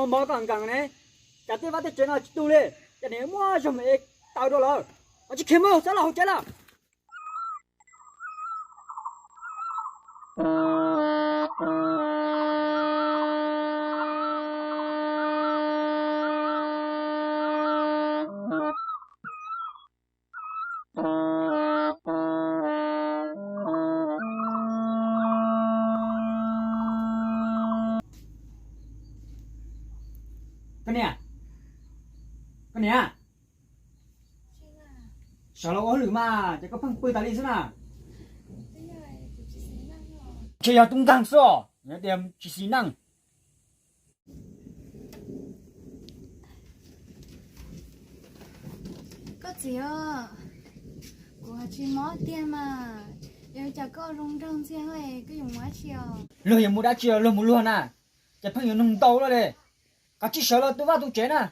Mob koj nkees ne, cas tej vaj tej tsev no tsis tu li, cas nim muaj zog mus ev taws rau lawm, ho tsis khiav mus, xav los hauv tsev lawm. Koj niam, koj niam, sawv los ua hauj lwm mas, ces koj pheej pw tas li xwb na. Ntshe yog tub nkeeg xwb os, yog tias tsis xis neej. Koj txiv, kuv ho tsis mob tiag mas, yog cas koj zoo nraug ntxiag, koj yuav mus dab tsi os? Luag yuav mus dab tsi, luag mus luag na, ces pheej yuav nug ntau luaj li. Koj tsis sawv los tu vaj tu tsev na.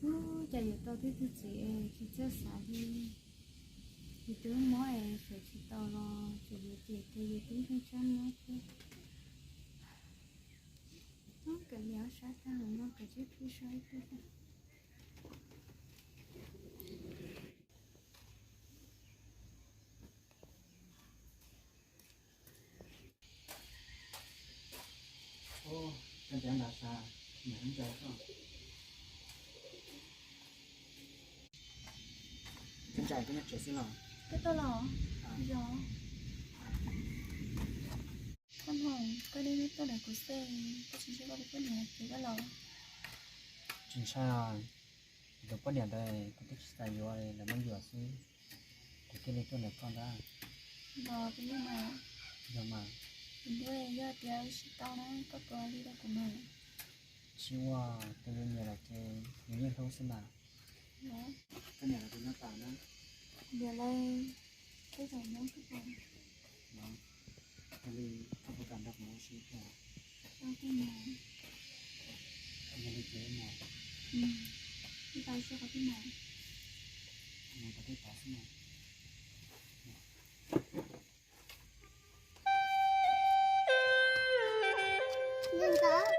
Ub, cas yuav tau tej tug txiv tsis txawj xav li. Yus twb mob es sawv tsis tau los tseem yuav cem tias yus tub nkeeg tshaj mob thiab. Ub, kawm niam sab tag no kawm tsib phij so ib pliag. Koj tuaj los? Yog. Koj hmoov, koj niaj hnub tuaj ntawm kuv xwb, koj tsis ntsib koj tus poj niam ces koj los? Tsis ntshai, kuv tus poj niam ntawd kuv twb tsis xav yuav, lawv muab yuam xwb, kuv thiaj li tuaj ntawm koj ntag. Los tus yog mas. Yog mas. Kuv ntuj, yog tias wb sib tau na, koj puas ua li rau kuv mas? Tsis ua, tus yus nyiam lawm ces yus yeej hlub xwb mas. Koj niam los tus nyob tas na? Ntiam lawv, peb zaum nyob koj puas? Yog li koj puas kam nrog kuv mus ua si thiab? Tau koj mus. Yog li ces mus. Ib tau xyov qhov twg mus. Mus qhov twg tod xwb mas. Niam ntxawm,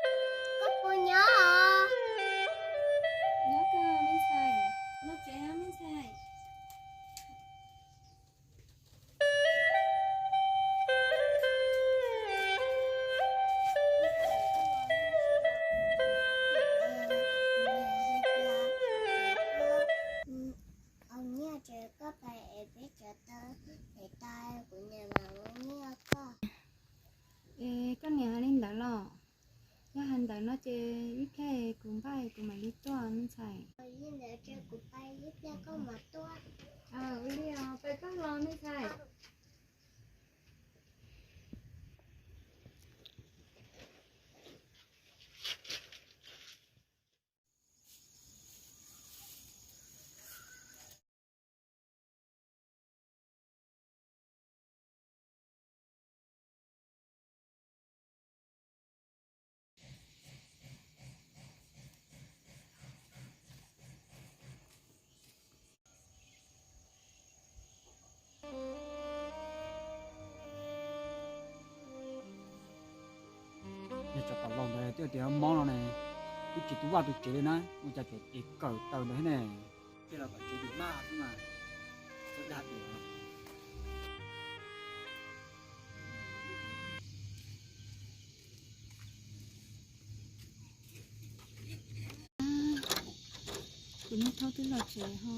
koj puas nyob os? Nyob kawg me ntxhais, los tsev me ntxhais. Ua nyiaj ces koj pab ev peb cov taw, ev taw kuv niam mam ua nyiaj koj. Es koj niam hais li ntawd los? Yog hais ntawd no ces ib pliag kuv npaj kuv mam li tuaj me ntxhais. Yog ntawd ces kuv pab ib pliag koj mam tuaj. Ua li os, pab koj los me ntxhais. Yog cov tom laus ntawd twb tias mob no ne, twb tsis tu vaj tu tsev li na, ua cas tseem ev kawm taw ntawd thiab ne? Tej laus kom tsev dim maj xwb mas, txawj dag dim. Kuv niag thaub twb los tsev ho.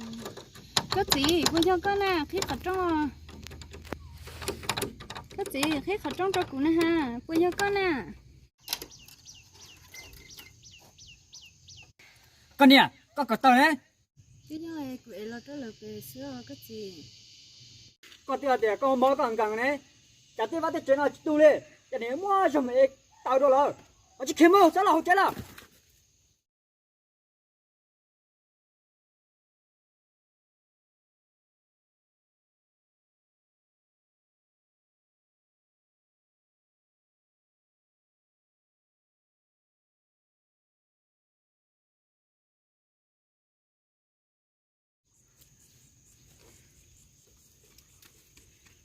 Koj txiv, puas yog koj na? Qhib qhov rooj. Koj txiv, qhib qhov rooj rau kuv na ha, puas yog koj na? Koj niam, koj kawm taw ne? Twb yog kuv ev los rau lawv pem xwb os koj txiv. Koj twb hais tias koj mob koj nkees ne, cas tej vaj tej tsev no tsis tu li, cas nim muaj zog mus ev taws rau lawm, ho tsis khiav mus, xav los hauv tsev lawm.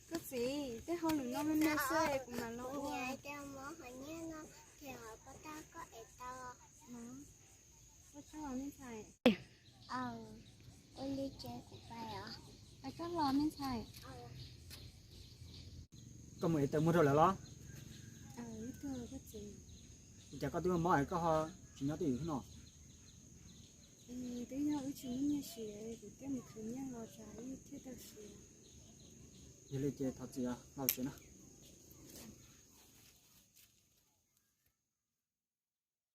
Koj txiv, Tej hauj lwm no me me xwb kuv mam los ua. Koj tso los me ntxhais. Ua li ces kuv pais os. Koj los me ntxhais. Koj mus ev taws muag rau lawv los? Ua cas koj twb muaj mob es koj ho tsis nyob twj ywm thiab no? Twb yog wb tsis muaj nyiaj siv, kuv thiaj mus khwv nyiaj los tsam wb thiaj tau siv. Yog li ces thov txim lauj tsev na.